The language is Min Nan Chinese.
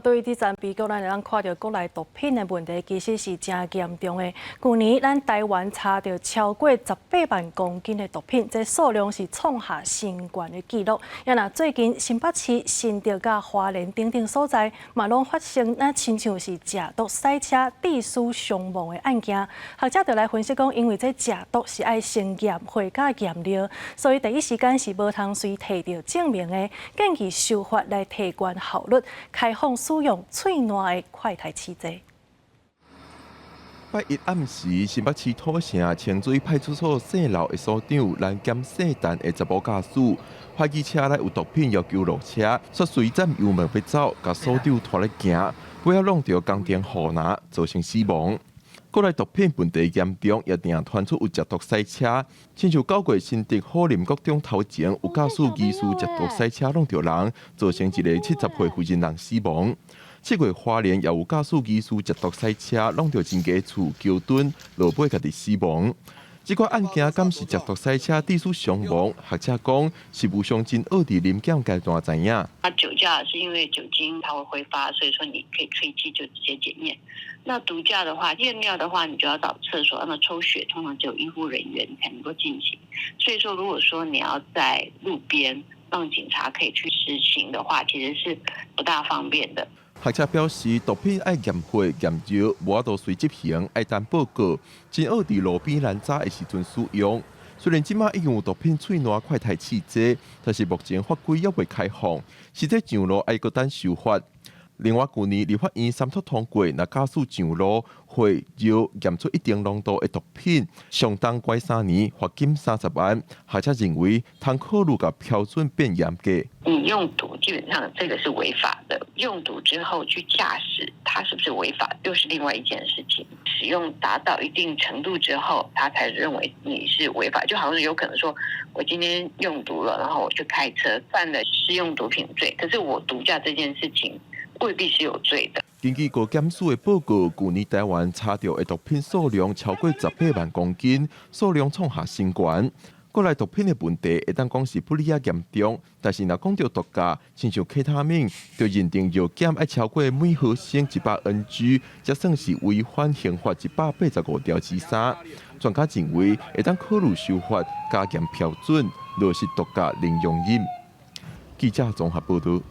對佇暫美國，咱會當看著國內毒品的問題，其實是誠嚴重的。舊年咱台灣查著超過18萬公斤的毒品，這數量是創下新懸的紀錄。啊若最近新北市、新竹佮花蓮等等所在，嘛攏發生若親像是食毒賽車致死傷亡的案件。學者就來分析講，因為這食毒是愛先驗血佮驗尿，所以第一時間是無通隨提著證明的，建議修法來提懸效率，開放使用喙瀾的快篩試劑。拜一暗時，新北市土城清水派出所四樓的所長攔檢姓陳的查某駕駛，懷疑車內有毒品，要求落車，煞隨佔油門欲走，共所長拖咧行，尾仔挵著工程護欄，造成死亡。國內毒品問題嚴重，也定傳出有食毒賽車，親像9月新竹虎林國中頭前有駕駛疑似食毒賽車挵著人，造成一个70歲婦人人死亡。7月花蓮也有駕駛疑似食毒賽車挵著真家厝橋墩，落尾家己死亡。這個案件敢是食毒賽車致死傷亡？學者講是無上真愛佇臨檢階段知影。啊，酒駕是因為酒精它會揮發，所以說你可以吹氣就直接檢驗。那毒駕的話，驗尿的話，你就要到廁所，那麼抽血通常只有醫護人員才能夠進行。所以說，如果說你要在路邊讓警察可以去實行的話，其實是不大方便的。學者表示，毒品愛驗血驗尿，無法度隨執行，愛等報告，真愛佇路邊攔查的時陣使用。雖然這馬已經有毒品喙瀾快篩試劑，但是目前法規猶未開放，實際上路愛閣等修法。另外，舊年立法院三讀通過，若駕駛上路血尿驗出一定濃度的毒品，上重關3年，罰金30萬。學者認為，通考慮共標準變嚴格。你用毒基本上這個是違法的，用毒之後去駕駛，它是不是違法，又是另外一件事情。使用達到一定程度之後，他才認為你是違法，就好像有可能說，我今天用毒了，然後我去開車犯了使用毒品罪，可是我毒駕這件事情未必是有罪的。根據高檢署的報告，舊年台灣查著的毒品數量超過18萬公斤，數量創下新懸。國內毒品的問題會當講是不哩仔嚴重，但是若講著毒駕，親像 K 他命，就認定藥檢愛超過每毫升100 mg，才算是違反刑法185條之三。專家認為，會當考慮修法加嚴標準，落實毒駕零容忍。記者綜合報導。